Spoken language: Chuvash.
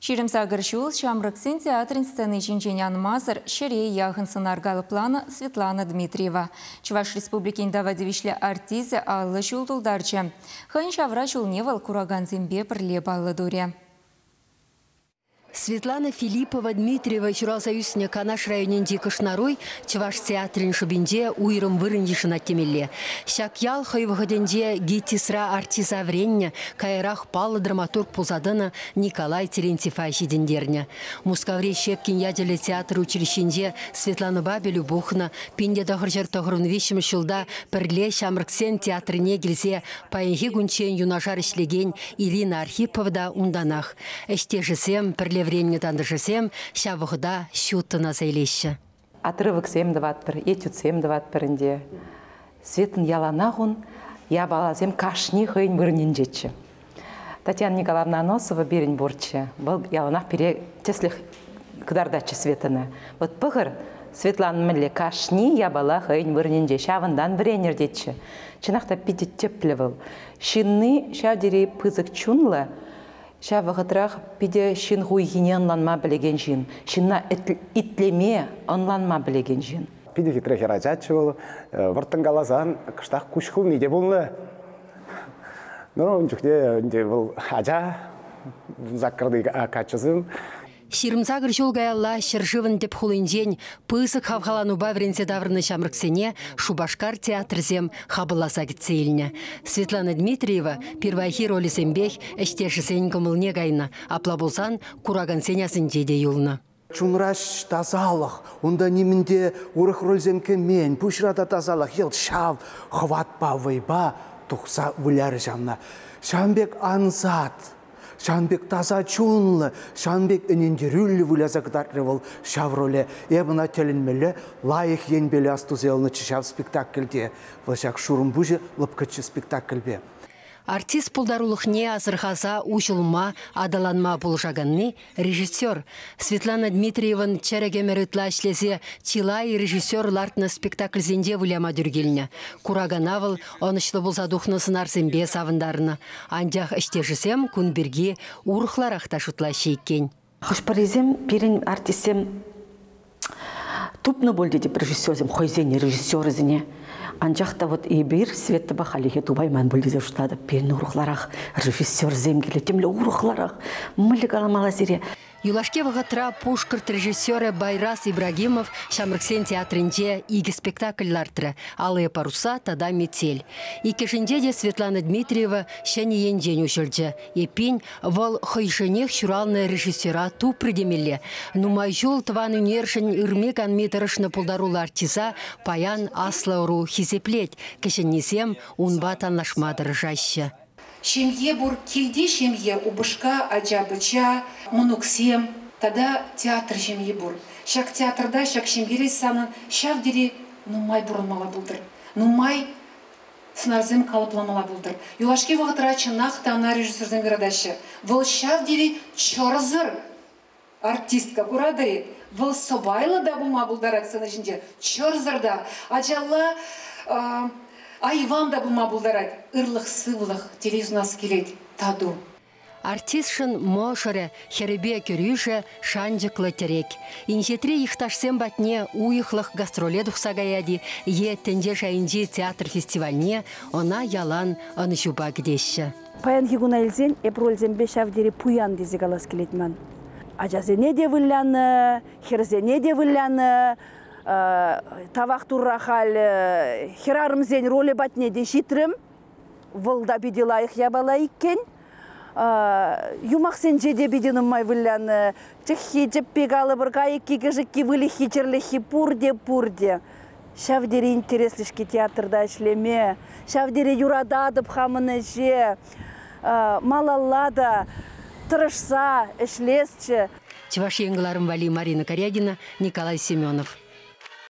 28 ҫул ҫамрӑксен театрӗн сцени ҫинчен анмасӑр ҫӗре яхӑн сӑнар калӑпланӑ Светлана Дмитриева. Чӑваш Республикин тава тивӗҫлӗ артисчӗ 50 ҫул тултарчӗ. Хӑйӗн ҫавра ҫулне вӑл куракансемпе пӗрле паллӑ турӗ. Светлана Филиппова Дмитриева ҫуралса ӳснӗ Канаш районӗнчи Кӑшнаруй чӑваш театрӗн шӑпинче уйрӑм вырӑн йышӑнать темелле. Ҫак ял хӑй вӑхӑтӗнче ГИТИСра артиста вӗреннӗ, каярах паллӑ драматург пулса тӑнӑ Николай Терентьева ҫитӗнтернӗ. Мускаври Щепкин ячӗллӗ театр училищинче Светланӑпа пӗлӳ пухнӑ, 1993 ҫулта пӗрле ҫамрӑксен театрне килсе паянхи кунччен юнашар ӗҫлекен Ирина Архипова та унтанах. Ӗҫтешӗсем, пӗрле вӗреннӗ тантӑшӗсем ҫав вӑхӑта ҫуттӑн аса илеҫҫӗ. Отрывоксем тӑватпӑр, этюдсем тӑватпӑр ӗнтӗ. Светӑн яланах ун япаласем кашни хӑйӗн вырӑнӗнчеччӗ. Татьяна Николаевна Аносова пирӗн пурччӗ. Вӑл яланах пире тӗслӗх кӑтартатчӗ Светӑна. Вот пӑхӑр, Светлана мӗнле кашни япала хӑйӗн вырӑнӗнче, ҫавӑнтан вӗренӗр тетчӗ. Чӑнах та питӗ тӗплӗ вӑл. Ҫынни ҫав тери пысӑк чунлӑ, ҫав вӑхӑтрах питӗ ҫын хуйхине ӑнланма пӗлекен ҫын, ҫынна итлеме, ӑнланма пӗлекен ҫын. Питӗ хитре хӗрачаччӗ вӑл. Вӑрттӑн каласан, кӑштах куҫ хывни те пулнӑ. Ну, ун чухне ӗнтӗ вӑл ача, саккӑрти каччӑсем. 28 ҫул каялла ҫӗршывӑн тӗп хулинчен пысӑк хавхаланупа вӗренсе таврӑннӑ ҫамрӑксене Шупашкар театрӗсем хапӑлласа кӗтсе илнӗ. Светлана Дмитриева пирвайхи ролӗсемпех ӗҫтешӗсен кӑмӑлне кайнӑ. Апла пулсан куракансен асӗнче те юлнӑ. Чунра тасалӑх, унта нимӗн те урӑх рольсем кӗмен, пуҫра та тасалӑх, йӑлт ҫав хӑватпа, вӑйпа тухса вылярӗ ҫавна. Ҫавӑн пек ансат, ҫавӑн пек таса чунлӑ, ҫавӑн пек ӗнентерӳллӗ выляса кӑтартрӗ вӑл ҫав роле. Эп ӑна тӗлӗнмелле лайӑх енпеле астуса юлнӑччӗ ҫав спектакльте. Вӑл ҫак «Шурӑмпуҫӗ лӑпкӑччӗ» спектакльпе. Артист пултарулӑхне асӑрхаса уҫӑлма, аталанма пулӑшаканни режиссер. Светлана Дмитриеван чӗрӗк ӗмӗр ытла ӗҫлесе чылай режиссер лартнӑ спектакльсенче выляма тӳр килнӗ. Куракана вӑл ӑнӑҫлӑ пулса тухнӑ сӑнарсемпе савӑнтарнӑ. Анчах ӗҫтешӗсем кун пирки урӑхларах та шутлаҫҫӗ иккен. Хӑш-пӗрисем пирӗн артистсем тупнӑ пуль тетӗп режиссерсем, хӑйсен режиссерӗсене. Анчах та вот эпир Светӑпа хальлӗхе тупайман пуль тесе шутлатӑп. Пирӗн урӑхларах режиссерсем килет, темле урӑхларах. Мӗнле каламалла сире? Юлашки вӑхӑтра пушкӑрт режиссерӗ Байрас Ибрагимов ҫамрӑксен театрӗнче икӗ спектакль лартрӗ: «Алые паруса» тата «Метель». Иккӗшӗнче те Светлана Дмитриева ҫӗнӗ енчен уҫӑлчӗ. Эппин, вӑл хӑйшӗнех ҫуралнӑ режиссера тупрӗ темелле. Нумай ҫул тӑван ӳнершӗн ырми-канми тӑрӑшнӑ пултаруллӑ артиста паян аслӑ ӑру хисеплет, кӗҫӗннисем унпа танлашма тӑрӑшаҫҫӗ. Ҫемье пур, килти ҫемье, упӑшка, ача-пӑча, мӑнуксем тата театр ҫемйи пур. Ҫак театрта, ҫак ҫемьере санӑн ҫав тери нумай пурӑнмалла пултӑр. Нумай сӑнарсем калӑпламалла пултӑр. Юлашки вӑхӑтра чӑнах та ӑна режиссерсем юратаҫҫӗ. Вӑл ҫав тери чӑрсӑр артистка, куратӑр-и? Вӑл сӑпайлӑ та пулма пултарать сцена ҫинче, чӑрсӑр та, ачалла айван та пулма пултарать. Ырлӑх-сывлӑх, телей сунас килет, тату. Артистшӑн мӑшӑрӗ, хӗрӗпе кӗрӳшӗ шанчӑклӑ тӗрек. Инҫетри йӑхташсем патне уйӑхлӑх гастроле тухса каять-и е тӗнче шайӗнчи театр фестивальне ӑна ялан ӑнӑҫупа кӗтеҫҫӗ. Паянхи куна илсен эп рольсемпе ҫав тери пуян тесе калас килет ман. Ачасене те вылянӑ, хӗрсене те вылянӑ, тавах Турра халь хӗрарӑмсен ролӗ патне те ҫитрӗм. Вӑл та питӗ лайӑх япала иккен. Юмахсенче те питӗ нумай вылянӑ. Чӑххи, чӗппи калӑпӑр, кайӑкки, кӗшӗкки, выльӑххи, чӗрлӗххи пурте-пурте. Ҫав тери интереслӗ-ҫке театрта ӗҫлеме. Ҫав тери юрататӑп хамӑн ӗҫе. Малалла та тӑрӑшса ӗҫлесчӗ. Чӑваш Ен кӑларӑм валли Марина Карягина, Николай Семенов.